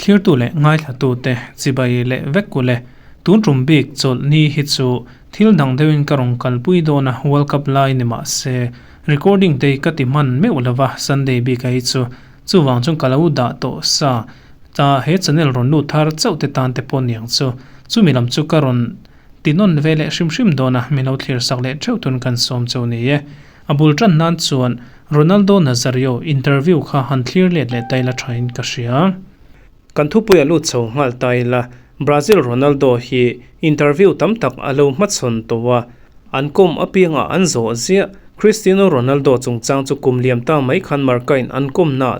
Thlirtu leh ngaithlatute chibai leh vek u le. Tun tum bik chawlhni hi chu thil dang deuhin ka rawn kalpui dawn a, World Cup lai ni mah se recording te hi ka ti hman meuh lo va, Sunday bik a hi chu chuvang chuan ka lo dah tawh sa ta he channel rawn lut thar chauh te tan te pawh niang chu chumi lam chu ka rawn ti nawn ve leh hrim hrim dawn a, min lo thlir sak leh theuh tun kan sawm cheu ni e. A bul tan nan chuan Ronaldo Nazario interview kha han thlir let leh ta ila thain ka hria. Kan thupui a lut chho nghal ta ila, Brazil Ronaldo hi interview tam tak a lo hmachhawn tawh a, an kawm apiangah an zawh ziah. Cristiano Ronaldo chungchang chu kum liam ta mai khan Marca-in an kawmna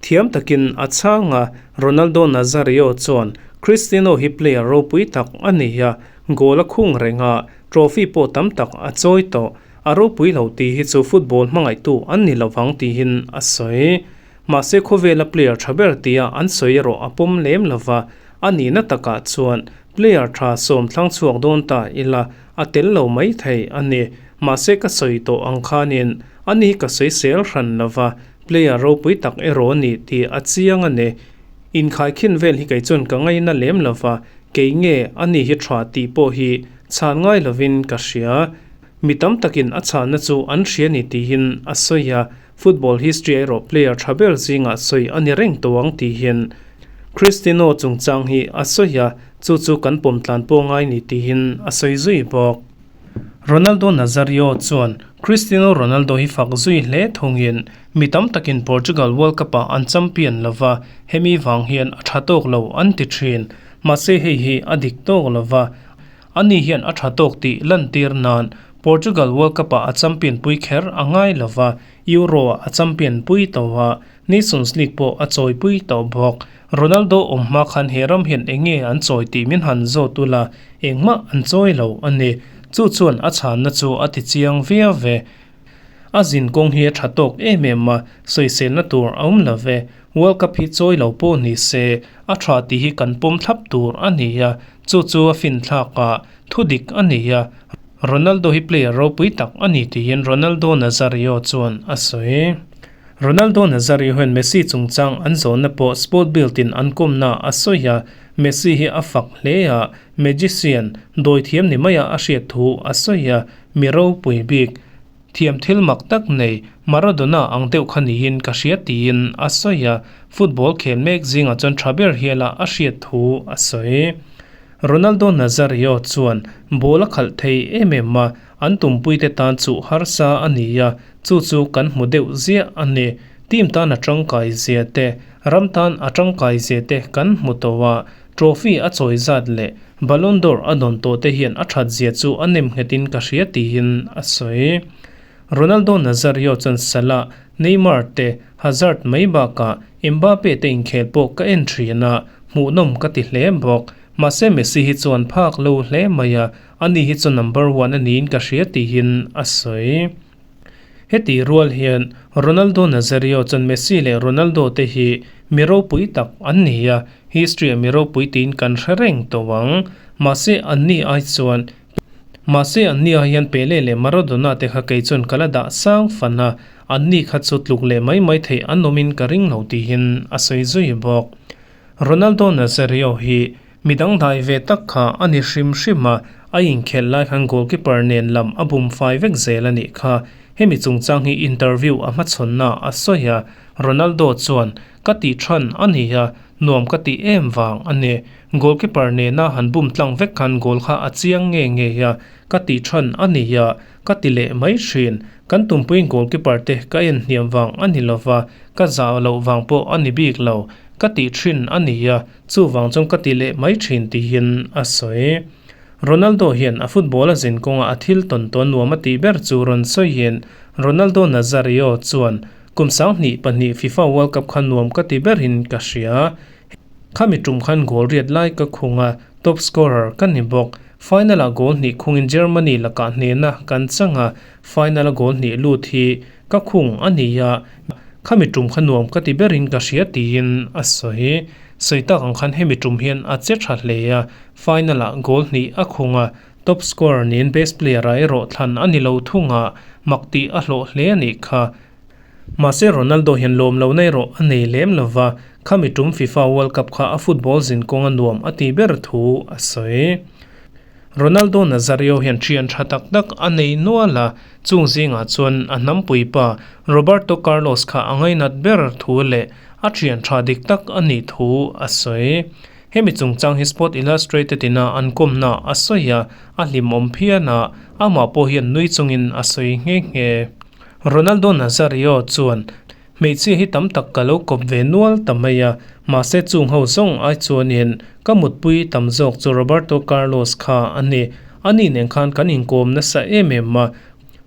thiam takin a chhang a, Ronaldo Nazario chuan Cristiano hi player ropui tak a ni a, goal a khung reng a, trophy pawh tam tak a chawi tawh. A ropui lo tih hi chu football hmangaihtu an ni lovang tihin a sawi. Mahse khawvela player tha ber tia an sawi erawh a pawm lem lova, a nihna takah chuan player tha sawm thlang chhuak dawn ta ila a tel lo mai thei a ni. Mahse ka sawi tawh ang khanin ani hi ka sawi sel hran lova, player ropui tak erawh a ni tih a chiang a ni. Inkhaikhin vel hi kei chuan ka ngaina lem lova, kei nge ani hi tha tih pawh hi chhan ngai lovin ka hria. Mi tam takin a chhanna chu an hria ni tihin a sawi a, football history erawh player tha ber zingah sawi a ni reng tawh ang tihin Cristiano chungchang hi a sawi a, chu chu kan pawm tlan pawh ngai ni tihin a sawi zui bawk. Ronaldo Nazario chuan Cristiano Ronaldo hi fak zui hle thungin mi tam takin Portugal World Cup-ah an champion lova, hemi vang hian a tha tawk lo an ti thin. Mahse hei hi a dik tawk lova, Ani hian a tha tawk tih lantir nan Portugal World Cup-ah a champion pui kher a ngai lo va, Euro-ah a champion pui tawh a, Nations League pawh a chawi pui tawh bawk. Ronaldo awm hma khan he ram hian eng nge an chawi tih min han zawt ula, engmah an chawi lo a ni. Chu chuan a chhanna chu a ti chiang viau ve. A zin kawng hi a tha tawk em em a, sawiselna tur a awm lo ve. World Cup hi chawi lo pawh ni se, a tha tih hi kan pawm thlap tur a ni a, chu chu a finthlak a, thu dik a ni a, Ronaldo hi player ropui tak a ni tiin Ronaldo Nazario chuan a sawi. Ronaldo Nazario hian Messi chungchang an zawnna pawh Sport Bild in an kawmna a sawi a, Messi hi a fak hle a, magician, dawithiam ni maia a hriat thu a sawi a, mi ropui bik. Thiam thil mak tak nei, Maradona ang deuh kha niin ka hria tiin a sawi a, football khel mek zingah chuan tha ber hiala a hriat thu a sawi. Ronaldo Nazario chuan ball a khalh thei em em a, an tumpuite tan chuh harsa a ni a, chu chu kan hmu deuh ziah a ni. Team tan a tangkai zia te, ram tan a tangkai zia te kan hmu tawh a, trophy a chawi zat leh Ballon d'Or a dawn tawh te hian a that zia chu a nem nghetin ka hria tiin a sawi. Ronaldo Nazario chuan Salah, Neymar te, Hazard mai bakah Mbappe te inkhel pawh ka en thin a, hmuhnawm ka ti hle bawk. Mahse Messi hi chuan phak lo hle mai a, ani hi chu number one a niin ka hria tiin a sawi. Heti rual hian Ronaldo Nazario chuan Messi leh Ronaldo te hi mi ropui tak an ni a, history-ah mi ropui tiin kan hre reng tawh ang. Mahse anni ai chuan Mahse anni ai hian Pele leh Maradona te kha kei chuan ka la dah sang fan a, anni kha chu tluk leh mai mai theih an awmin ka ring lo tiin a sawi zui bawk. Ronaldo Nazario hi Mi dangdai ve tak kha a ni hrim hrim a, a inkhelh lai khan goalkeeper nen lam a bum fai vek zel a nih kha. Hemi chungchang hi interview a hmachhawnna a sawi a, Ronaldo chuan, Ka tih than a ni a, nuam ka tih em vang a ni. Goalkeeper nena han bum tlang vek khan goal kha a chiang nge nge a, ka tih than a ni a, ka ti leh mai thin. Kan tumpuiin goalkeeper te ka en hniam vang a ni lova, ka zah loh vang pawh a ni bik lo. Ka tih thin a ni a, Chuvang chuan ka ti leh mai thin tihin a sawi. Ronaldo hian a football a zin kawngah a thil tawn tawn nuam a tih ber chu rawn sawiin Ronaldo Nazario chuan kum 2002 FIFA World Cup kha nuam ka ti berin ka hria. Khami tum khan goal riat lai ka khung a, top scorer ka ni bawk. Final-ah goal hnih khungin Germany lakah hnehna kan chang a, final-a goal hnih lut hi ka khung a ni a, khami tum kha nuam ka ti berin ka hria tiin a sawi. Sawi tak ang khan hemi tum hian a che tha hle a, final-ah goal hnih a khung a, top scorer niin best player-ah erawh thlan a ni lo thung a, mak tih a hlawh hle a nih kha. Mahse Ronaldo hian lawm lohna erawh a nei lem lo va, Khami tum FIFA World Cup kha a football zinkawng a nuam a tih ber thu a sawi. Ronaldo Nazario hian thian tha tak tak a nei nual a, chung zingah chuan a hnampui pa Roberto Carlos kha a ngainat ber thu leh a thian tha dik tak a nih thu a sawi. Hemi chungchang hi Sport Illustrated ina an kawmna a sawi a, a hlimawm phian a, amah pawh hian nui chungin a sawi nghe nghe. Ronaldo Nazario chuan Hmeichhia hi tam tak ka lo kawp ve nual ta mai a, mahse chung ho zawng ai chuanin ka mutpui tam zawk chu Roberto Carlos kha a ni. Ani nen khan kan inkawm nasa em em a,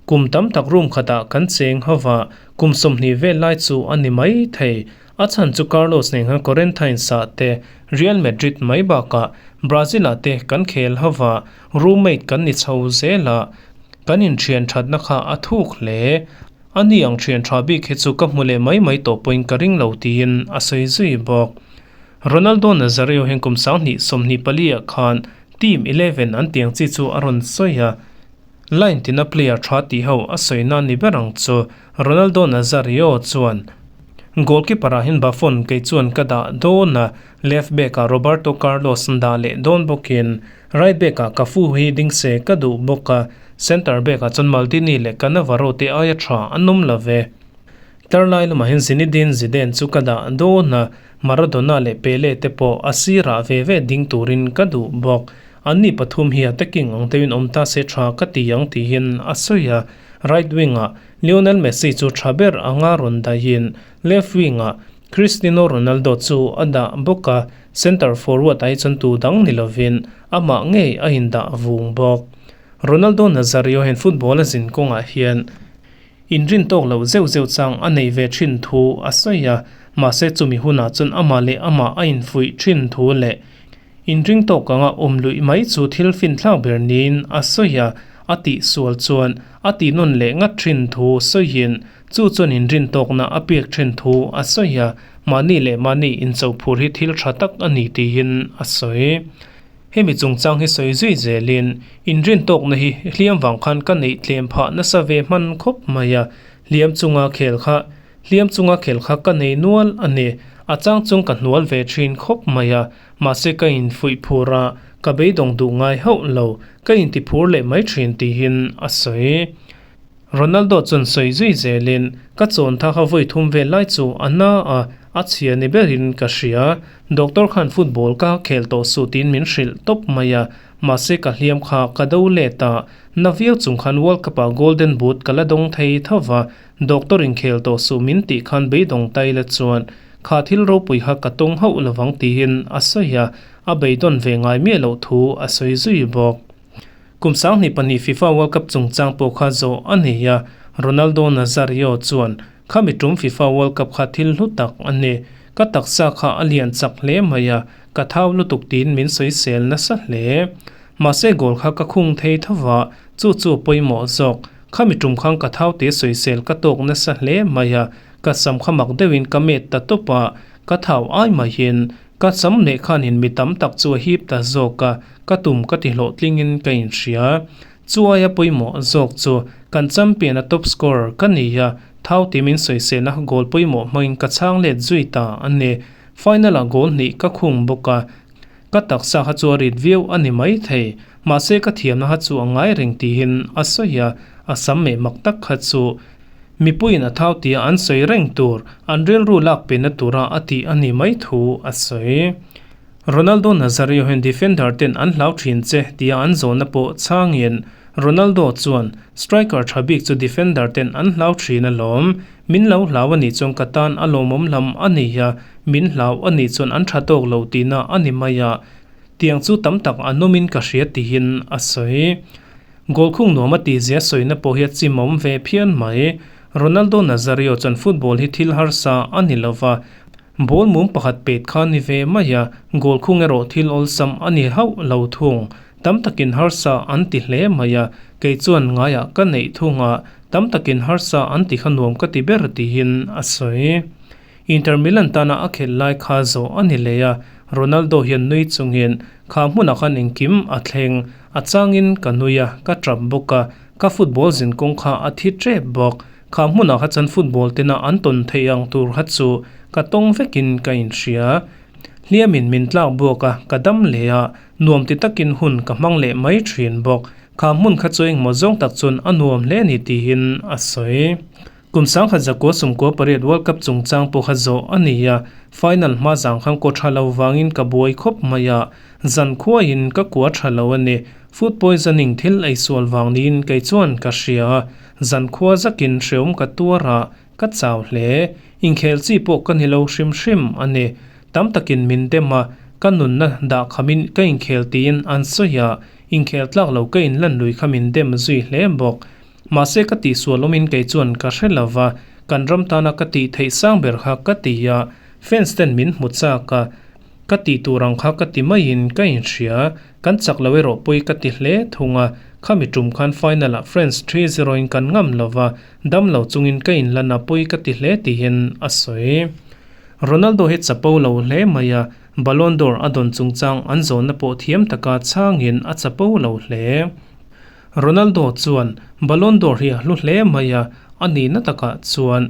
kum tam tak room khatah kan cheng ho va, kum 20 vel lai chu a ni mai thei. A chhan chu Carlos nen khan Corinthians ah te, Real Madrid mai bakah Brazil ah te kan khel ho va, roommate kan ni chho zel a, kan inthian thatna kha a thuk hle. A ni ang thian tha bik hi chu ka hmu leh mai mai tawh pawhin ka ring lo tiin a sawi zui bawk. Ronaldo Nazario hian kum 2024 ah khan team 11 an tiang chi chu a rawn sawi a, line tina player tha tih ho a sawi na ni ber ang chu. Ronaldo Nazario chuan goalkeeper ah hian Buffon kei chuan ka dah dawn a, left back ah Roberto Carlos dah leh dawn bawkin Right back ah Cafu hi ding se ka duh bawk a, centre back ah chuan Maldini leh Cannavaro te aia tha an awm lo ve. Tlarlai lamah hian Zinedine Zidane chu ka dah dawn a, Maradona leh Pele te pawh a sirah ve ve ding turin ka duh bawk. Anni pathum hi attacking ang deuhin awm ta se tha ka ti ang tiin a sawi a, right wing ah Lionel Messi chu tha ber anga rawn dahin left wing ah Cristiano Ronaldo chu a dah bawk a, centre forward ah hi chuan tu dang ni lovin amah ngei a indah vung bawk. Ronaldo Nazario hian football a zin kawngah hian inrin tawk loh zeuh zeuh chang a nei ve thin thu a sawi a, mahse chumi hunah chuan amah leh amah a infuih thin thu leh inring tawk anga awm luih mai chu thil finthlak ber niin a sawi a, a tihsual chuan a tihnawn leh ngat thin thu sawiin Chu chuan inrin tawkna a pek then thu a sawi a, mahni leh mahni incho phur hi thil tha tak a ni tiin a sawi. Hemi chungchang hi sawi zui zelin, inrin tawkna hi hliam vang khan ka neih tlem phah nasa ve hman khawp mai a, hliam chunga khel kha hliam chunga khel kha ka nei nual a ni. A chang chung ka hnual ve thin khawp mai a, mahse ka infuih phur a, ka beidawng duh ngai hauh lo, ka intiphur leh mai thin tiin a sawi. Ronaldo chuan sawi zui zelin, Ka chawn tha kha vawi thum vel lai chu a na a, a chhia ni berin ka hria. Doctor khan football ka khel tawh suh tiin min hrilh tawp mai a, mahse ka hliam kha ka do let a, na viau chung khan World Cup ah Golden Boot ka la dawng thei tho va, doctor in khel tawh suh min tih khan beidawng tai la chuan kha thil ropui kha ka tawng hauh lovang tiin a sawi a, a beidawn ve ngai miah loh thu a sawi zui bawk. Kum 2002 FIFA World Cup chungchang pawh kha zawh a nei a, Ronaldo Nazario chuan, Khami tum FIFA World Cup kha thil hlu tak a ni. Ka taksa kha a lian chak hle mai a, ka thau lutuk tiin min sawisel nasa hle. Mahse goal kha ka khung thei tho va, chu chu a pawimawh zawk. Khami tum khan ka thau te sawisel ka tawk nasa hle mai a, ka sam kha mak deuhin ka met ta tawp a, ka thau ai maiin Ka sam leh khanin mi tam tak chu a hip ta zawk a, ka tum ka ti hlawhtlingin ka inhria. Chu aia pawimawh zawk chu kan champion a top scorer ka ni a, thau ti min sawiselna goal pawimawh hmangin ka chhang let zui ta a ni. Final ah goal hnih ka khung bawk a, ka taksa kha chu a rit viau a ni mai thei, mahse ka thiamna kha chu a ngai reng tihin a sawi a, a sam meh mak tak kha chu Mipuiin a thau tia an sawi reng tur, an rilru lak pehna tura a tih a ni mai thu a sawi. Ronaldo Nazario hian defender ten an hlau thin che tia an zawhna pawh chhangin Ronaldo chuan, Striker tha bik chu defender ten an hlau thin alawm. Min lo hlau a nih chuan ka tan a lawmawm lam a ni a, min hlau a nih chuan an tha tawk lo tihna a ni mai a, tiang chu tam tak an awmin ka hria tihin a sawi. Goal khung nuam a tihzia sawina pawh hi a chimawm ve phian mai. Ronaldo Nazario chuan football hi thil harsa a ni lova, ball mum pakhat pet kha ni ve mai a, goal khung erawh thil awlsam a ni hauh lo thung. Tam takin harsa an ti hle mai a, kei chuan ngaiah ka neih thung a, tam takin harsa an ti kha nuam ka ti ber tiin a sawi. Inter Milan tana a khelh lai kha zawh a ni leh a, Ronaldo hian nui chungin kha hmunah khan engkim a thleng. A changin ka nui a, ka tap bawk a, ka football zin kawng kha a thi tep bawk. Kha hmunah kha chuan football tena an tawn theih ang tur kha chu Ka tawng vekin ka inhria. Hliamin min tlak buak a, ka dam leh a, nuam ti takin hun ka hmang leh mai thin bawk. Kha hmun kha chu engmaw zawng tak chuan a nuam hle a ni tiin a sawi. Kum 1998 World Cup chungchang pawh kha zawh a ni a, final hma zang khan kaw tha lo vangin ka buai khawp mai a, zan khuaiin ka kua tha lo a ni. Food poisoning thil ei sual vang niin kei chuan ka hria a, zan khua zakin hreawm ka tuar a, ka chau hle. Inkhel chi pawh ka ni lo hrim hrim a ni. Tam takin min dem a, ka nunna dah khamin ka inkhel tiin an sawi a, inkhel tlak lo ka inlan lui kha min dem zui hle bawk. Mahse ka tihsual awmin kei chuan ka hre lo va, kan ram tana ka tih theih sang ber kha ka ti a, fans ten min hmu chak a, ka tih tur ang kha ka ti maiin ka inhria, kan chak lo erawh pawi ka ti hle thung a, khami tum khan final ah France 3-0 in kan ngam lo va, dam lo chungin ka inlan a pawi ka ti hle tiin a sawi. Ronaldo hi chapo lo hle mai a, Ballon d'Or a dawn chungchang an zawnna pawh thiam taka chhangin a chapo lo hle. Ronaldo chuan Ballon d'Or hi a hlu hle mai a, a nihna takah chuan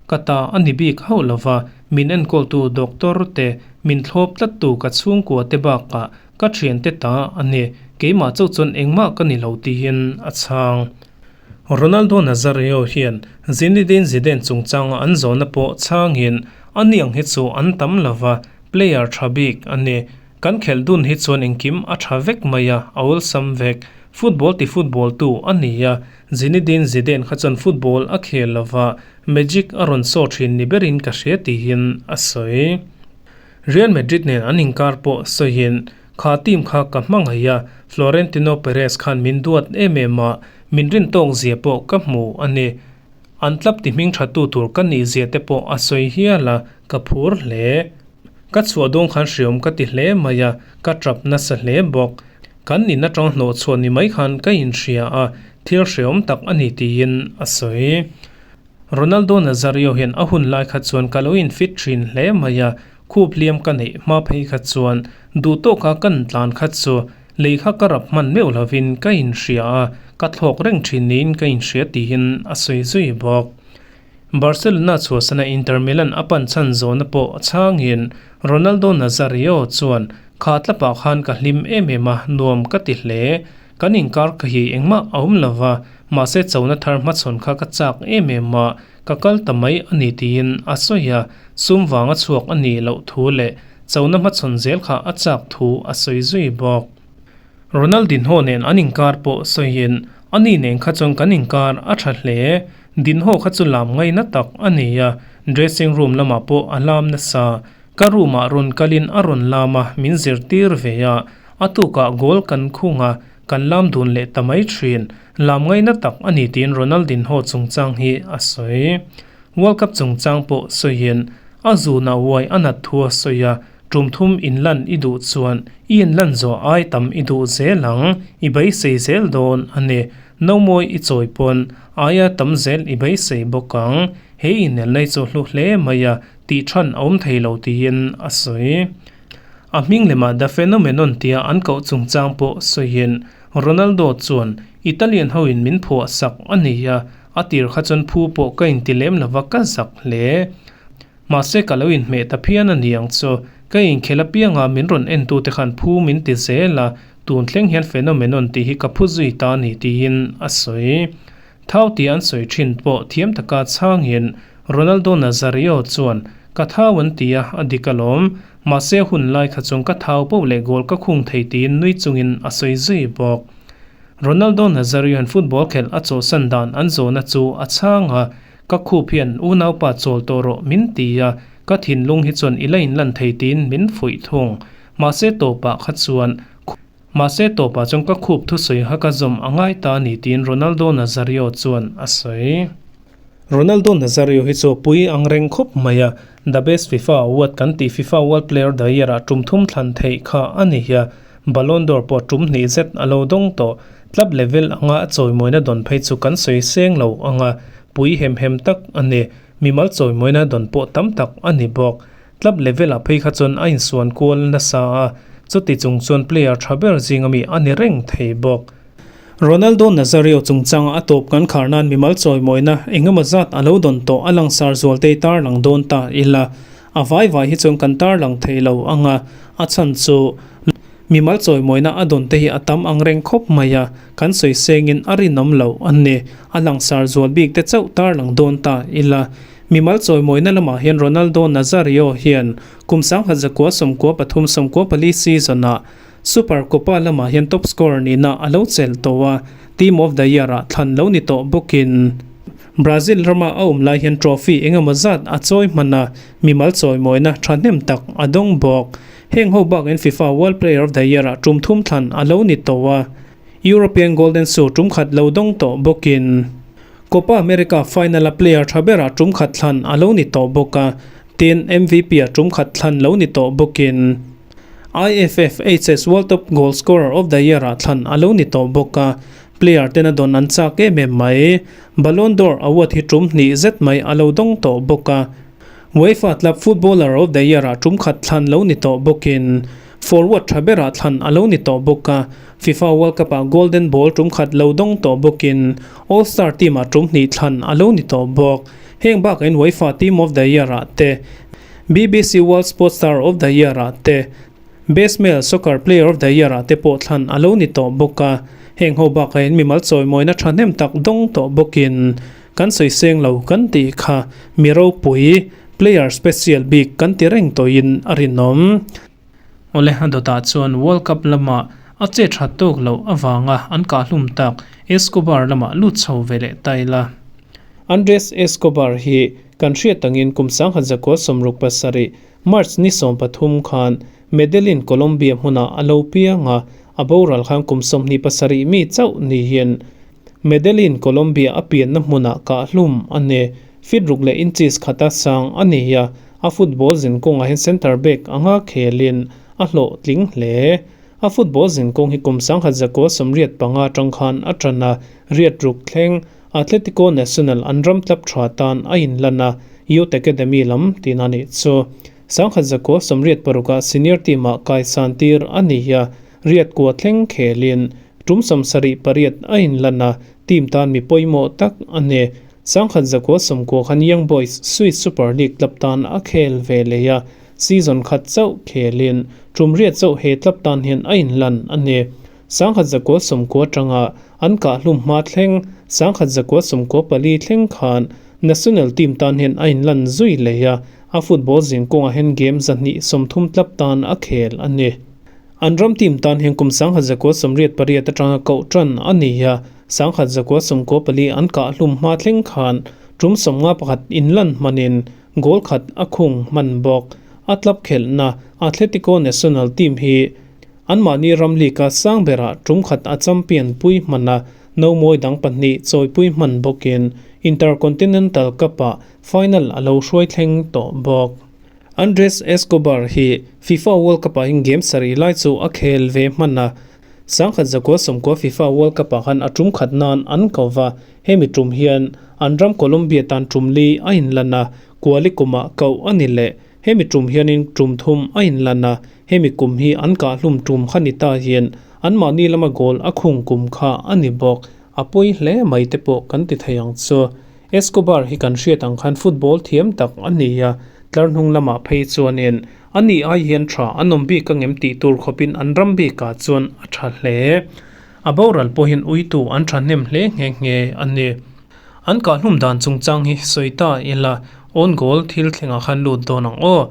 ka ta a ni bik hauh lova, min enkawltu doctor te, min thlawp tlattu ka chhungkua te bakah ka thiante ta a ni, keimah chauh chuan engmah ka ni lo tiin a chhang. Ronaldo Nazario hian Zinedine Zidane chungchanga an zawhna pawh chhangin a ni ang hi chu an tam lova, player tha bik a ni. Kan khelh dun hi chuan engkim a tha vek mai a, a awlsam vek. Football ti football tu a ni a, Zinedine Zidane kha chuan football a khel lova, magic a rawn saw thin ni berin ka hria tiin a sawi. Real Madrid nen an inkar pawh sawiin, Kha team kha ka hmangaih a, Florentino Perez khan min duat em em a, min rin tawk zia pawh ka hmu a ni. An club ti hming tha tu tur ka nih zia te pawh a sawi hial a, ka phur hle. Ka chhuah dawn khan hriawm ka ti hle mai a, ka tap nasa hle bawk. Kan in atang hnawh chhuah ni mai khan ka inhria a, thil hriawm tak a ni tiin a sawi. Ronaldo Nazario hian a hun lai kha chuan ka lo in fit thin hle mai a, khup hliam ka neih hma phei kha chuan duh tawka kan tlan kha chu lei kha ka rap hman meuh lovin ka inhria a, ka thlawk reng thin niin ka inhria tiin a sawi zui bawk. Barcelona chhuahsana Inter Milan a pan chhan zawhna pawh chhangin Ronaldo Nazario chuan, Kha tlapah khan ka hlim em em a, nuam ka ti hle. Kan inkar ka hi engmah a awm lo va, mahse chona thar hmachhawn kha ka chak em em a, ka kal ta mai a ni tiin a sawi a, sum vanga chhuak a nih loh thu leh chona hmachhawn zel kha a chak thu a sawi zui bawk. Ronaldinho nen an inkar pawh sawiin, Ani nen kha chuan kan inkar a tha hle. Dinho kha chu lam ngaina tak a ni a, dressing room lamah pawh a lam nasa. Ka room ah rawn kalin a rawn lam a, min zirtir ve a. A tukah goal kan khung a, kan lam dun leh ta mai thin. Lam ngaina tak a ni tiin Ronaldinho chungchang hi a sawi. World Cup chungchang pawh sawiin, a zunah uai a nat thu a sawi a, Tum thum inlan i duh chuan i inlan zawh ai tam i duh zel ang, i beisei zel dawn a ni. Nomawi i chawi pawn aia tam zel i beisei bawk ang. He inelna hi chu hlu hle mai a, tih than a awm thei lo tiin a sawi. A hming lemah The Phenomenon tia an koh chungchang pawh sawiin Ronaldo chuan, Italian hoin min phuah sak a ni a, a tir kha chuan phu pawh ka inti lem lova ka zak hle. Mahse ka lo inhmeh ta phian a ni ang chu. Ka inkhel apianga min rawn entute khan phu min ti zel a, tun thleng hian phenomenon tih hi ka phu zui ta a ni tiin a sawi. Thau tih an sawi thin pawh thiam taka chhangin Ronaldo Nazario chuan, Ka thau an ti a, a dik alawm. Mahse hun lai kha chuan ka thau poh leh goal ka khung thei tiin nui chungin a sawi zui bawk. Ronaldo Nazario hian football khelh a chawhsan dan an zawhna chu a chhang a, Ka khup hian unaupa chawl tawh rawh min ti a, ka thinlung hi chuan i la inlan thei tiin min fuih thung. Mahse tawpah kha chuan Mahse tawpah chuan ka khup thusawi kha ka zawm a ngai ta a ni tiin Ronaldo Nazario chuan a sawi. Ronaldo Nazario hi chu pui ang reng khawp mai a, The Best FIFA Award kan tih FIFA World Player of the Year ah tum thum thlan theih kha a ni a, Ballon d'Or pawh tum hnih zet a lo dawng tawh. Club level anga a chawimawina dawn phei chu kan sawi seng lo anga pui hem hem tak a ni. Mimal chawimawina dawn pawh tam tak a ni bawk. Club level ah phei kha chuan a insuan kual nasa a, chuti chung chuan player tha ber zinga mi a ni reng thei bawk. Ronaldo Nazario chungchanga a tawp kan khar nan mimal chawimawina engemaw zat a lo dawn tawh a langsar zual te tar lang dawn ta ila. A vai vai hi chuan kan tarlang thei lo ang a, a chhan chu mimal chawimawina a dawn te hi a tam ang reng khawp mai a, kan sawi sengin a rinawm lo a ni. A langsar zual bik te chauh tarlang dawn ta ila. Mimal chawimawina lamah hian Ronaldo Nazario hian kum 1993 94 season-ah Super Copa lamah hian top scorer nihna a lo chelh tawh a, Team of the Year-ah thlan lo ni tawh bawkin Brazil rama a awm lai hian trophy eng emaw zat a chawi hman a, mimal chawimawina thahnem tak a dawng bawk. Heng ho bakin FIFA World Player of the Year-ah tum thum thlan a lo ni tawh a, European Golden Shoe tum khat lo dawng tawh bawkin Copa America final-a player tha berah tum khat thlan a lo ni tawh bawk a, tin MVP-ah tum khat thlan lo ni tawh bawkin. IFFHS World Top Goal Scorer of the Year-ah thlan a lo ni tawh bawk a, player tena dawn an chak em em mai. Ballon d'Or award hi tum hnih zet mai a lo dawng tawh bawk a. UEFA Club Footballer of the Year-ah tum khat thlan lo ni tawh bawkin, forward tha berah thlan a lo ni tawh bawk a. FIFA World Cup-ah Golden Ball tum khat lo dawng tawh bawkin, All Star Team-ah tum hnih thlan a lo ni tawh bawk. Heng bakain UEFA Team of the Year-ah te, BBC World Sports Star of the Year ah te, Best Male Soccer Player of the Year ah te pawh thlan a lo ni tawh bawk a. Heng ho bakah hian mimal chawimawina thahnem tak dawng tawh bawkin kan sawi seng lo kan tih kha mi ropui, player special bik kan ti reng tawhin a rinawm. Awle a dawtah chuan World Cup lama a che tha tawk loh avanga an kahhlum tak Escobar lamah lut chho ve leh ta ila. Andres Escobar hi kan hriat angin kum 1967, March ni 13 khan Medellin, Colombia hmunah a lo piang a, a boral khan kum 27 mi chauh niin Medellin, Colombia a pianna hmunah kahhlum a ni. Feet ruk leh inches khata sang a ni a, a football zin kawngah hian centre back anga khelin a hlawhtling hle. A football zin kawng hi kum 1985 atang khan a tan a, riat ruk thleng Atletico Nacional an ram tlap tha tan a inlan a, Youth Academy lam tihna a nih chu. 1986 ah senior team ah kaisan tir a ni a, riat kua thleng khelin tum 78 a inlan a, team tan mi pawimawh tak a ni. 1990 khan Young Boys Swiss Super League club tan a khel ve leh a, season khat chauh khelin tum riat chauh he club tan hian a inlan a ni. 1990 atanga an kahhlum hma thleng 1994 thleng khan national team tan hian a inlan zui leh a, a football zin kawngah hian game 230 club tan a khel a ni. An ram team tan hian kum 1988 atanga koh tan a ni a, 1994 an kahhlum hma thleng khan tum 51 inlan hmanin goal khat a khung hman bawk. A club khelhna Atletico Nacional team hi Anmahni ram league-a sang berah tum khat a champion pui hman a, nomawi dang pahnih chawipui hman bawkin Intercontinental Cup-ah final a lo hruai thleng tawh bawk. Andres Escobar hi FIFA World Cup-ah hian game sarih lai chu a khel ve hman a, 1990 FIFA World Cup-ah khan a tum khat nan an ko va, hemi tum hian an ram Colombia tan tum li a inlan a, kuali kumah koh a ni leh. Hemi tum hianin tum thum a inlan a, hemi kum hi an kahhlum tum kha ni ta hian anmahni lama goal a khung kum kha a ni bawk. A pawi hle mai te pawh kan ti thei ang chu. Escobar hi kan hriat ang khan football thiam tak a ni a, tlar hnung lamah phei chuanin a ni ai hian tha an awm bik angem tih tur khawpin an ram bikah chuan a tha hle. A boral pawhin uitu an thahnem hle nghe nghe a ni. An kahhlum dan chungchang hi sawi ta ila own goal thil thlengah khan lut dawn ang aw.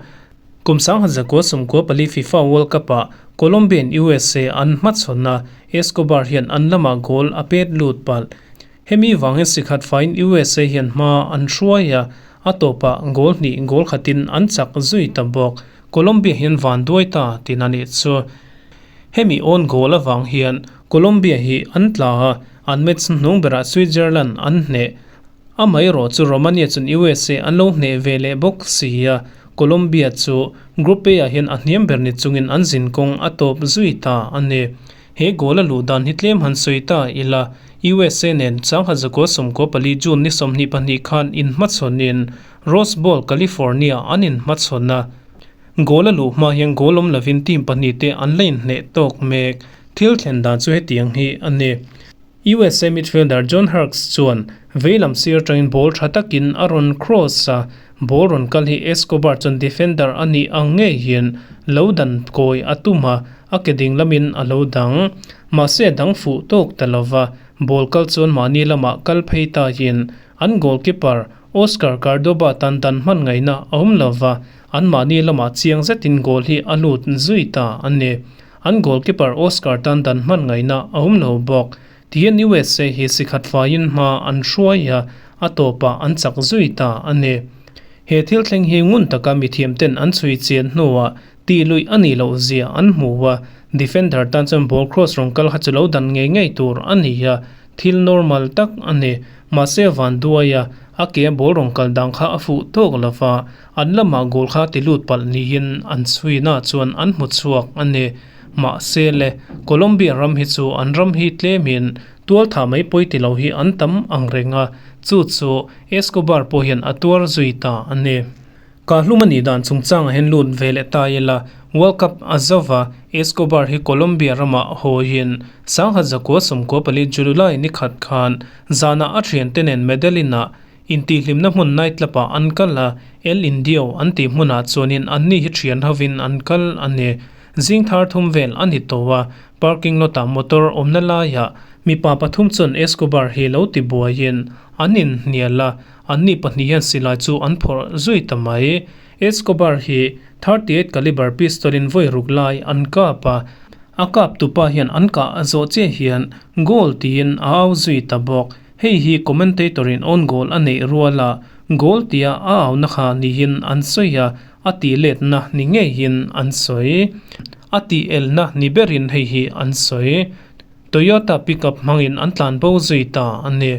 Kum 1994 FIFA World Cup-ah Colombia in USA an hmachhawn a, Escobar hian an lamah goal a pet lut palh. Hemi vangin sikhat faiin USA hian hma an hruai a, a tawpah goal hnih goal khatin an chak zui ta bawk. Colombia hian van duai ta tin a nih chu. Hemi own goal avang hian Colombia hi an tla a, an match hnung berah Switzerland an hneh. Amaherawh chu Romania chuan USA an lo hneh ve leh bawk si a, Colombia chu Group A ah hian a hniam ber ni chungin an zin kawng a tawp zui ta a ni. He goal a luh dan hi tlem han sawi ta ila, USA nen 1994 June ni 22 khan inhmachhawnin Rose Bowl, California an inhmachhawn a. Goal a luh hma hian goal awm lovin team pahnih te an la inhneh tawk mek. Thil thlen dan chu hetiang hi a ni. USA midfielder John Harkes chuan veilam sir atangin ball tha takin a rawn cross a, Ball rawn kal hi Escobar chuan defender a nih ang ngeiin lo dan kawi a tum a, a ke ding lamin a lo dang. Mahse a dang fuh tawk ta lova, ball kal chuan mahni lamah kal phei taiin an goalkeeper Oscar Cordoba tan dan hman ngaihna a awm lova, an mahni lamah chiang zetin goal hi a lut zui ta a ni. An goalkeeper Oscar tan dan hman ngaihna a awm lo bawk. Tihian USA hi sikhat faiin hma an hruai a, a tawpah an chak zui ta a ni. He thil thleng hi ngun taka mithiam ten an chhui chian hnuah tih luih a nih loh zia an hmu a, defender tan chuan ball cross rawn kal kha chu lo dan ngei ngei tur a ni a, thil normal tak a ni. Mahse van duai a, a ke a ball rawn kal dan kha a fuh tawk lo va, an lamah goal kha ti lut palh niin an chhuina chuan an hmu chhuak a ni. Mahse le, Colombia ram hi chu an ram hi tlemin tualthah mai pawi ti lo hi an tam ang reng a, chu chu Escobar pawh hian a tuar zui ta a ni. Kahlum a nih dan chungchangah hian lut ve leh ta ila, World Cup a zo va, Escobar hi Colombia ramah hawiin 1994 July ni khat khan zanah a thiante nen Medellin-ah Intihhlimna hmun nightclub ah an kal a, El Indio an tih hmunah chuanin anni hi thian hovin an kal a ni. Zing thar thum vel a ni tawh a, parking lot ah motor awmna laiah mipa pathum chuan Escobar hi lo ti buaiin an inhnial a, anni pahnih hian silai chu an phawrh zui ta mai. Escobar hi 38 caliber pistol in vawi ruk lai an kap a, a kap tupa hian an kah zawh chiah hian goal tiin a au zui ta bawk. Hei hi commentator in own goal a neih rual a, goal tia a auna kha niin an sawi a, a tih letna ni ngeiin an sawi. A tih elna ni berin hei hi an sawi. Toyota pickup hmangin an tlan bo zui ta a ni.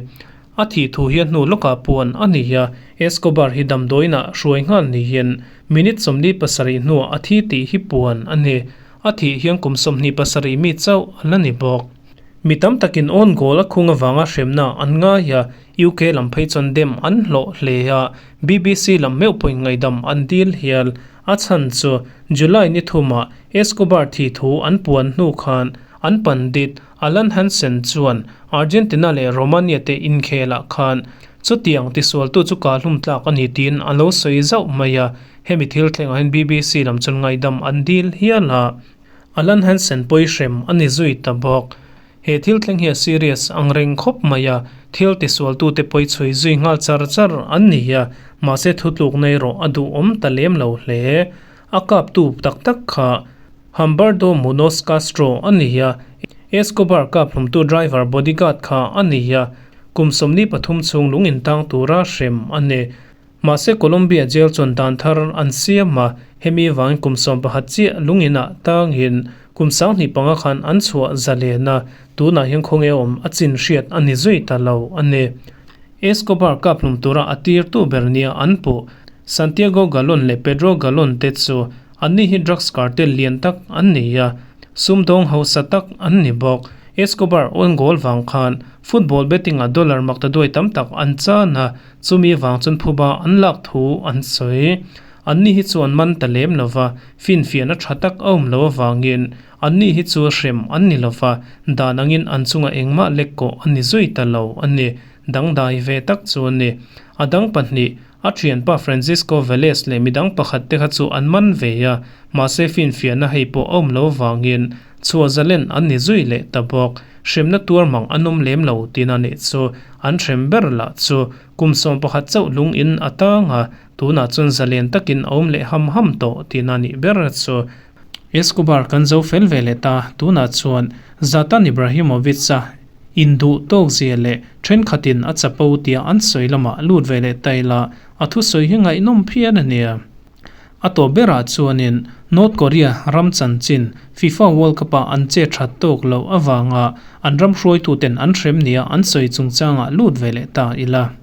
A thih thu hi a hnu lawkah puan a ni a, Escobar hi damdawiinah hruai nghal niin minute 47 hnuah a thi tih hi puan a ni. A thih hian kum 27 mi chauh a la ni bawk. Mi tam takin own goal a khung avanga hremna an ngai a, UK lam phei chuan dem an hlawh hle a, BBC lam meuh pawhin ngaihdam an dil hial. A chhan chu July ni thumah Escobar thi thu an puan hnu khan an pandit Alan Hansen chuan Argentina leh Romania te inkhelah khan chutiang tisualtu chu kahlum tlak a ni tiin a lo sawi zauh mai a, hemi thil thlengah hian BBC lam chuan ngaihdam an dil hial a. Alan Hansen pawi hrem a ni zui ta bawk. He thil thleng hi a serious ang reng khawp mai a, thil tisualtute pawi chhui zui nghal char char an ni a, mahse thutlukna erawh a duhawm ta lem lo hle. A kaptu tak tak kha Humberto Munoz Castro a ni a, Escobar kap hlumtu driver bodyguard kha a ni a, kum 23 chhung lung intang tura hrem a ni. Mahse Colombia jail chuan dan thar an siam a, hemi vangin kum 11 chiah lungin ah tangin kum 25 khan an chhuah zalen a, tunah hian khawnge awm a chin hriat a ni zui ta lo a ni. Escobar kap hlum tura a tirtu ber nia an puh Santiago Galon leh Pedro Galon te chu anni hi drugs cartel lian tak an ni a, sumdawng hausa tak an ni bawk. Escobar own goal vang khan football betting ah dollar maktaduai tam tak an chan a, Chumi vang chuan phuba an lak thu an sawi. Anni hi chu an man ta lem lo va, finfiahna tha tak a awm lo avangin anni hi chu hrem an ni lo va, dan angin an chungah engmah lek kawh a ni zui ta lo a ni. Dangdai ve tak chu a ni. A dang pahnih, a thianpa Francisco Velez leh midang pakhat te kha chu an man ve a, mahse finfiahna hei pawh a awm lo avangin chhuah zalen an ni zui leh ta bawk. Hremna tuar mang an awm lem lo tina nih chu an hrem ber lah chu kum 11 chauh lung in a tang a, tunah chuan zalen takin a awm leh ham ham tawh tina nih ber chu. Escobar kan zo fel ve leh ta, tunah chuan Zlatan Ibrahimovic-a induh tawk zia leh thenkhatin a chapo tia an sawi lamah lut ve leh ta ila, a thusawi hi ngaihnawm phian a nia. A tawp berah chuanin North Korea ram chanchin FIFA World Cup-ah an che that tawk loh avanga an ram hruaituten an hrem nia an sawi chungchangah lut ve leh ta ila.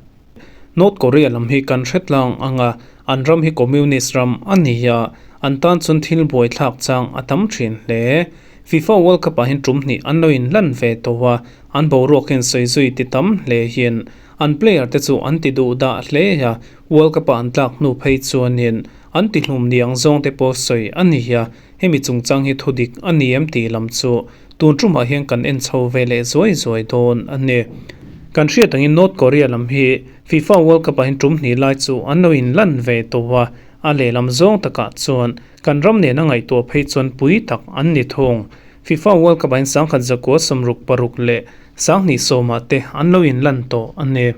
North Korea lam hi kan hre tlang ang a, an ram hi Communist ram a ni a, an tan chuan thil buaithlak chang a tam thin hle. FIFA World Cup-ah hian tum hnih an lo inlan ve tawh a, an boruak hian sawi zui ti tam hle hian an player te chu an ti duh dah hle a, World Cup-a an tlak hnu phei chuanin an ti hlum niang zawng te pawh sawi a ni a, hemi chungchang hi thudik a ni em tih lam chu tun tumah hian kan en chho ve leh zuai zuai dawn a ni. Kan hriat angin North Korea lam hi FIFA World Cup ah hian tum hnih lai chu an lo inlan ve tawh a, a lehlam zawng takah chuan kan ram nena ngaihtuah phei chuan pui tak an ni thung. FIFA World Cup ah hian 1906 leh 2010 ah te an lo inlan tawh a ni.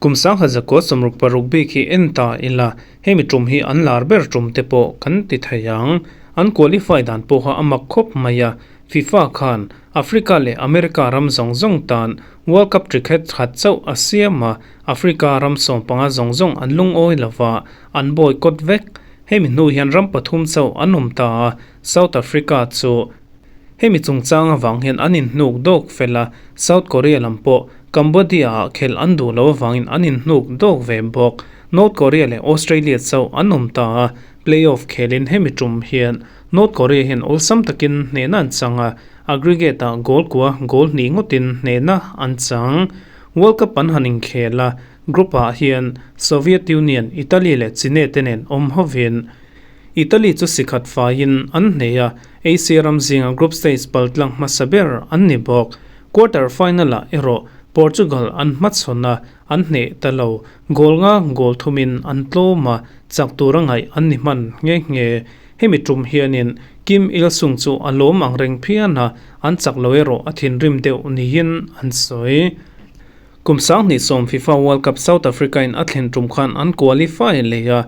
Kum 1966 bik hi en ta ila, hemi tum hi an lar ber tum te pawh kan ti thei ang. An qualify dan pawha a mak khawp mai a, FIFA khan Africa leh America ram zawng zawng tan World Cup ticket khat chauh a siam a, Africa ram 15 zawng zawng an lungawi lova, an boycott vek. Hemi hnu hian ram pathum chauh an awm ta a, South Africa chu Hemi chungchang avang hian an inhnuk dawk fel a, South Korea lam pawh Cambodia ah khelh an duh lo avangin an inhnuk dawk ve bawk. North Korea leh Australia chauh an awm ta a, playoff khelin hemi tum hian North Korea hian awlsam takin hnehna an chang a, aggregate ah goal kua goal hnih ngawtin hnehna an chang. World Cup an han inkhel a, group ah hian Soviet Union, Italy leh Chine te nen awm hovin Italy chu sikhat faiin an hneh a, Asia ram zinga group stage paltlang hmasa ber an ni bawk. Quarter final-ah erawh Portugal an hmachhawn a, an hneh ta lo. Goal nga goal thumin an tlawm a, chak tura ngaih an ni hman nghe nghe. Hemi tum hianin Kim Il-sung chu a lawm ang reng phian a, an chak lo erawh a thinrim deuh niin an sawi. Kum 2010 FIFA World Cup South Africa-in a thlen tum khan an qualify leh a,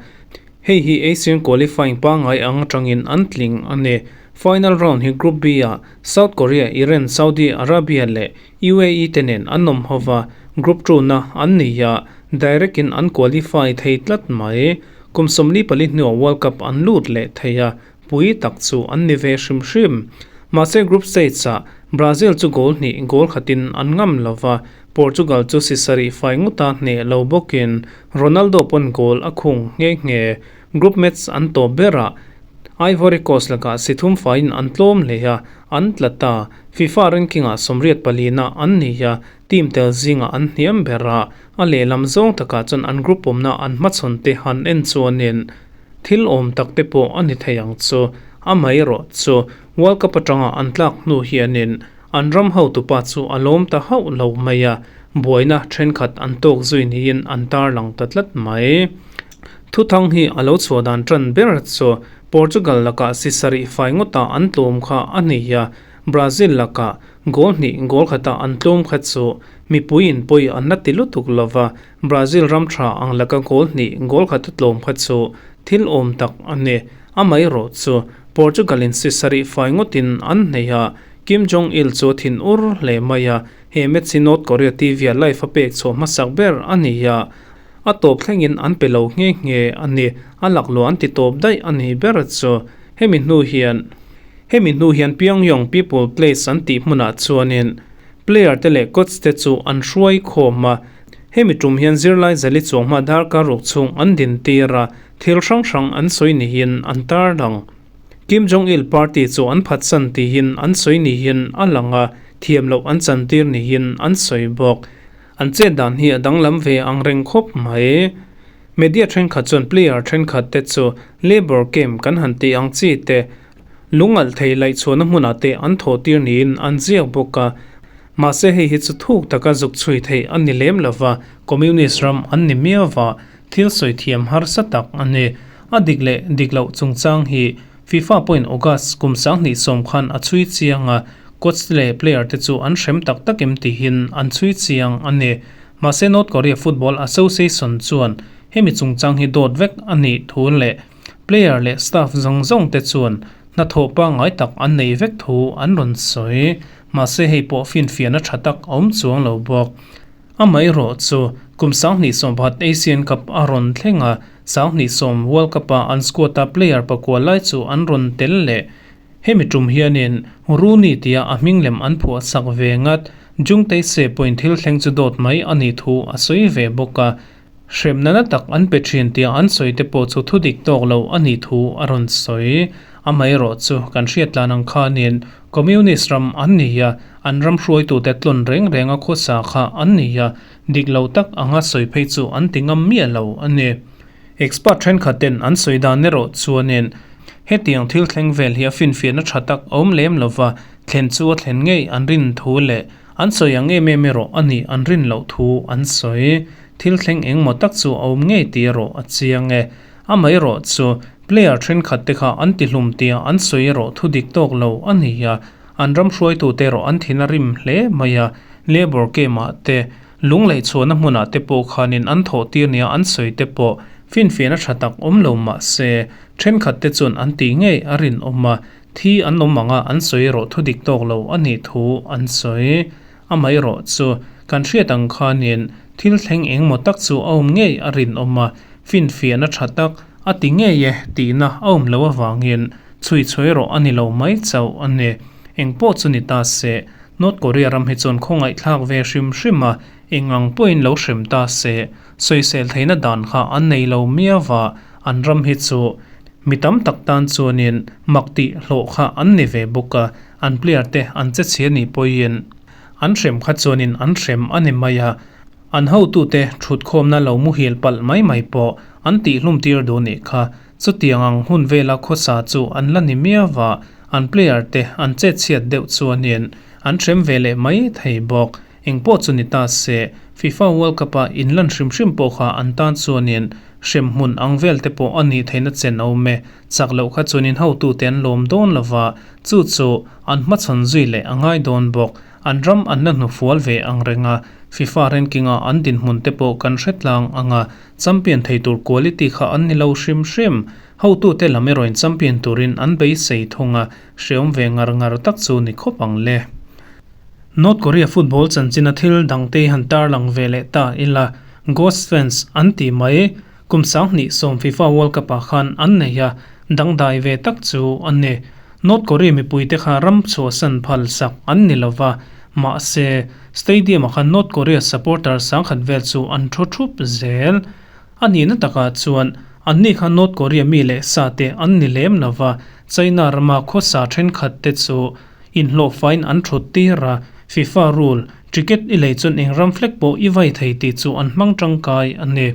Hei hi Asian qualifying pangngai ang atangin an tling a ni. Final round hi Group B-ah South Korea, Iran, Saudi Arabia leh UAE te nen an awm ho va, Group 2-na an ni a, direct in an qualify thei tlat mai. Kum 44 hnuah World Cup an lut leh thei a, pui tak chu an ni ve hrim hrim. Mahse group stage-ah Brazil chu goal hnih goal khatin an ngam lo va, Portugal chu si sarih fai ngawta hneh lo bawkin Ronaldo pawn goal a khung nghe nghe. Group match an tawp berah Ivory Coast lakah si thum faiin an tlawm hle a, an tla ta. FIFA ranking-ah 84 na an ni a, team tel zingah an hniam ber a, a lehlam zawng takah chuan an group awmna an hmachhawn te han en chuanin thil awm tak te pawh a ni thei ang chu. Amaherawh chu World Cup atanga an tlak hnu hianin An ram hotupa chu a lawm ta hauh lo mai a, buaina thenkhat an tawk zui niin an tarlang ta tlat mai. Thuthang hi a lo chhuah dan tan ber chu Portugal lakah si sarih fai ngawta an tlawm kha a ni a, Brazil lakah goal hnih goal khata an tlawm kha chu mipuiin pawi an la ti lutuk lo va, Brazil ram tha ang laka goal hnih goal khata tlawm kha chu thil awm tak a ni. Amaherawh chu Portugal-in si sarih fai ngawtin an hneih a, Kim Jong Il chu a thin ur hle mai a, he match hi North Korea TV ah live a pek chhuah hmasak ber a ni a, a tawp thlengin an pe lo nghe nghe a ni, a laklawh an ti tawp daih a ni ber chu. Hemi hnu hian Hemi hnu hian Pyongyang People Place an tih hmunah chuanin player te leh coach te chu an hruai khawm a, hemi tum hian zirlai zali chuang hma darkar ruk chhung an din tir a, thil hrang hrang an sawi niin an tarlang. Kim Jong Il party chu an phatsan tihin an sawi niin a lang a, thiam loh an chantir niin an sawi bawk. An chet dan hi a danglam ve ang reng khawp mai. Media thenkhat chuan player thenkhat te chu labour camp kan han tih ang chi te, lungalh thei laihchhuahna hmunah te an thawh tir niin an ziak bawk a. Mahse hei hi chu thuk taka zuk chhui theih a ni lem lova, communist ram an ni miau va, Thil sawi thiam harsa tak a ni. A dik leh dik loh chungchang hi FIFA pawhin August kum 2010 khan a chhui chiang a, coach leh player te chu an hrem tak tak em tihin an chhui chiang a ni. Mahse North Korea Football Association chuan hemi chungchang hi dawt vek a nih thu leh player leh staff zawng zawng te chuan hnathawh pangngai tak an nei vek thu an rawn sawi. Mahse hei pawh finfiahna tha tak a awm chuang lo bawk. Amaherawh chu kum 2010 Asian Cup a rawn thleng a, 2010 World Cup-a an squad-a player pakua lai chu an rawn tel leh. Hemi tum hianin Rooney tia a hming lem an phuah sak ve ngat. Jung Tae-se pawhin thil thleng chu dawt mai a nih thu a sawi ve bawk a, hremna na tak an pe thin tia an sawi te pawh chu thudik tawk lo a nih thu a rawn sawi. Amaherawh chu kan hriat tlan ang khanin Communist ram an ni a, an ram hruaitute tlawn reng renga khawsa kha an ni a, dik lo tak anga sawi phei chu an ti ngam miah lo a ni. Expert thenkhat ten an sawi dan erawh chuanin hetiang thil thleng vel hi a finfiahna tha tak a awm lem lova, thlen chu a thlen ngei an rin thu leh An sawi ang em em erawh a nih an rin loh thu an sawi. Thil thleng engmaw tak chu a awm ngei tih erawh a chiang e. Amaherawh chu player thenkhat te kha an ti hlum tia an sawi erawh thu dik tawk lo a ni a, an ram hruaitute erawh an thin a rim hle mai a, labour camp ah te, lung laih chhuahna hmunah te pawh khanin an thawh tir nia an sawi te pawh finfiahna tha tak awm lo mah se, thenkhat te chuan an tih ngei a rinawm a, thi an awm ang a an sawi erawh thu dik tawk lo a nih thu an sawi. Amaherawh chu kan hriat ang khanin thil thleng engmaw tak chu a awm ngei a rinawm a, finfiahna tha tak a ti ngei e tihna a awm loh avangin chhui chhuai rawh a ni lo mai chauh a ni. Engpawh chu ni ta se, North Korea ram hi chuan khawngaihthlak ve hrim hrim a, eng ang pawhin lo hrem ta se, sawisel theihna dan kha an nei lo miau va, an ram hi chu mi tam tak tan chuanin mak tih hlawh kha an ni ve bawk a, an player te an che chhia nih pawhin an hrem kha chuanin an hrem a ni mai a. An hotute thutkhawmna lo muhil palh mai mai pawh an tihhlum tir duh nih kha. Chutiang ang hun vela khawsa chu an la ni miau va, an player te an chetchhiat deuh chuanin an hrem ve leh mai thei bawk. Engpawh chu ni ta se, FIFA World Cup-a inlan hrim hrim pawh kha an tan chuanin hrem hmun ang vel te pawh a nih theihna chen a awm e. Chak loh kha chuanin hotute an lawm dawn lo va, chu chu an hmachhawn zui leh a ngai dawn bawk. An ram an la hnufual ve ang reng a, FIFA ranking-a an dinhmun te pawh kan hre tlang ang a, champion thei tur quality kha an ni lo hrim hrim. Hotute lam erawhin champion turin an beisei thung a, hreawm ve ngar ngar tak chu ni khawp ang le. North Korea football chanchina thil dangte han tarlang ve leh ta ila, Ghost fans an tih mai. Kum 2010 FIFA World Cup-ah khan an nei a, dangdai ve tak chu a ni. North Korea mipuite kha ram chhuahsan phal sak an ni lo va, mahse, stadium-ah khan North Korea supporter sangkhat vel chu an thu thup zel. A nihna takah chuan anni kha North Korea mi leh sa te an ni lem lo va, China rama khawsa thenkhat te chu inhlawhfain an thut tir a, FIFA rule, ticket i lei chuan eng ram flag pawh i vai thei tih chu an hmang tangkai a ni.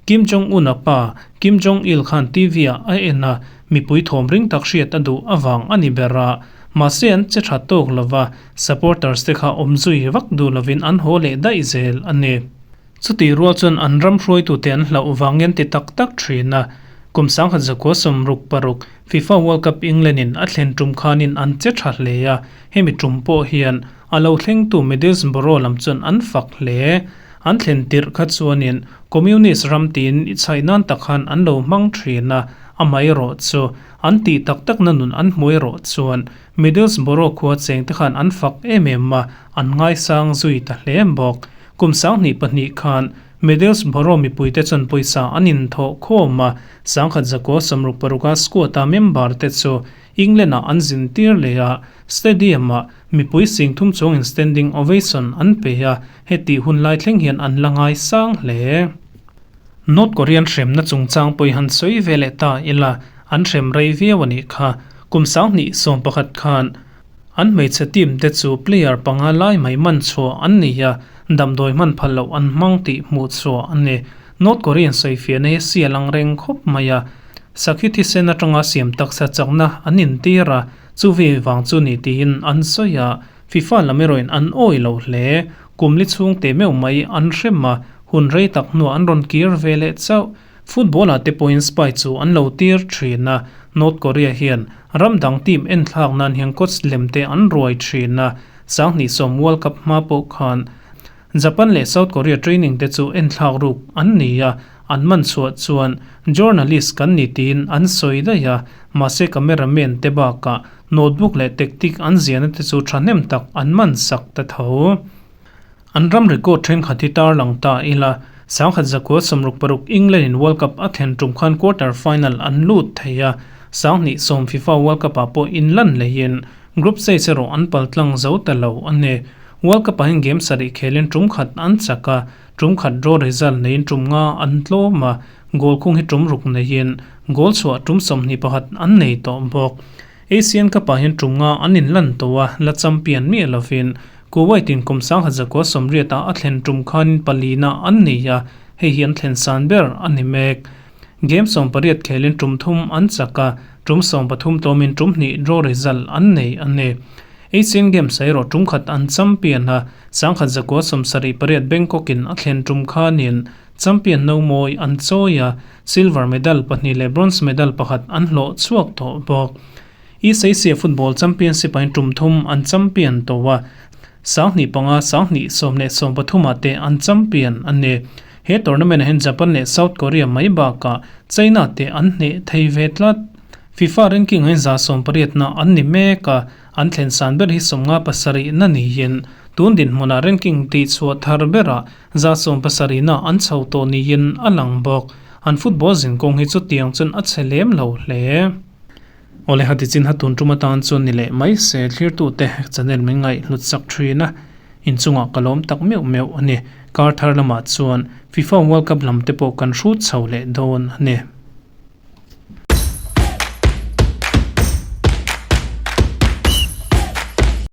Kim Jong-un-a pa, Kim Jong-il khan TV-ah a en a, mipui thawm ring tak hriat a duh avang a ni ber a. Mahse an che tha tawk lo va, supporters te kha awm zui vak duh lovin an haw leh daih zel a ni. Chutih rual chuan an ram hruaitute an hlauh vangin ti tak tak thin a. Kum 1966 FIFA World Cup England-in a thlen tum khanin an che tha hle a, hemi tum pawh hian a lo thlengtu Middlesbrough lam chuan an fak hle. An thlen tirh kha chuanin Communist ram tiin i chhaih nan tak khan an lo hmang thin a, amaherawh chu an tih tak takna nun an hmu erawh chuan Middlesbrough khua chengte khan an fak em em a, an ngaisang zui ta hle bawk. Kum 2002 khan Middlesbrough mipuite chuan pawisa an inthawh khawm a, 1966-a squad-a member-te chu England-ah an zin tir leh a, stadium-ah mipui sing thum chuangin standing ovation an pe a, hetih hun lai thleng hian an la ngaisang hle. North Korean hremna chungchang pawh i han sawi ve leh ta ila, an hrem rei viau a nih kha. Kum 2011 khan an hmeichhe team te chu player panga lai mai man chhuah an ni a, damdawi hman phal loh an hmang tih hmuh chhuah a ni. North Korean sawifiahna hi sial ang reng khawp mai a, sakhi thisen atanga siam taksa chakna an intir a, chuvi vang chu ni tiin an sawi a, FIFA lam erawhin an awi lo hle. Kum li chhung teh meuh mai an hrem a, hun rei tak hnuah an rawn kir ve leh chauh. Football-ah te pawhin spy chu an lo tir thin a, North Korea hian ram dang team enthlak nan hian coach lem te an ruai thin a, 2010 World Cup hma pawh khan Japan leh South Korea training te chu enthlak ruk an ni a, an man chhuah chuan journalist kan ni tiin an sawi daih a, mahse cameraman te bakah notebook leh tactic an ziahna te chu thahnem tak an man sak ta tho. An ram record thenkhat hi tarlang ta ila, 1966 England in World Cup a thlen tum khan quarter final an lut thei a, 2010 FIFA World Cup ah pawh inlan leiin Group stage erawh an pal tlang zo ta lo a ni. World Cup ah hian game sarih khelin tum khat an chak a, tum khat draw result neiin tum nga an tlawm a, goal khung hi tum ruk neiin goal chhuah tum 21 an nei tawh bawk. Asian Cup ah hian tum nga an inlan tawh a, la champion miah lovin Kuwait in kum 1980 ah a thlen tum khanin palina an nei a, hei hi an thlen san ber a ni mek. Game 18 khelin tum thum an chak a, tum 13 tlawmin tum hnih draw result an nei a ni. Asian Games ah erawh tum khat an champion a, 1978 Bangkok in a thlen tum khanin champion no mawi an chawi a, silver medal pahnih leh bronze medal pakhat an hlawh chhuak tawh bawk. East Asia Football Championship ah tum thum an champion tawh a, 2005, 2013 ah te an champion a ni. He tournament ah hian Japan leh South Korea mai bakah China te an hneh thei ve tlat. FIFA ranking ah hian 180 na an ni mek a, an thlen san ber hi 57 na niin tun dinhmunah ranking tih chhuah thar berah 170 na an chho tawh niin a lang bawk. An football zinkawng hi chutiang chuan a chhe lem lo hle. Awle hati chin ha tun tum atan chuan ni leh mai se thlirtute channel min ngaih hlut sak thin a, inchungah ka lawm tak meuh meuh a ni. Kar thar lamah chuan FIFA World Cup lam te pawh kan hrut chho leh dawn a ni.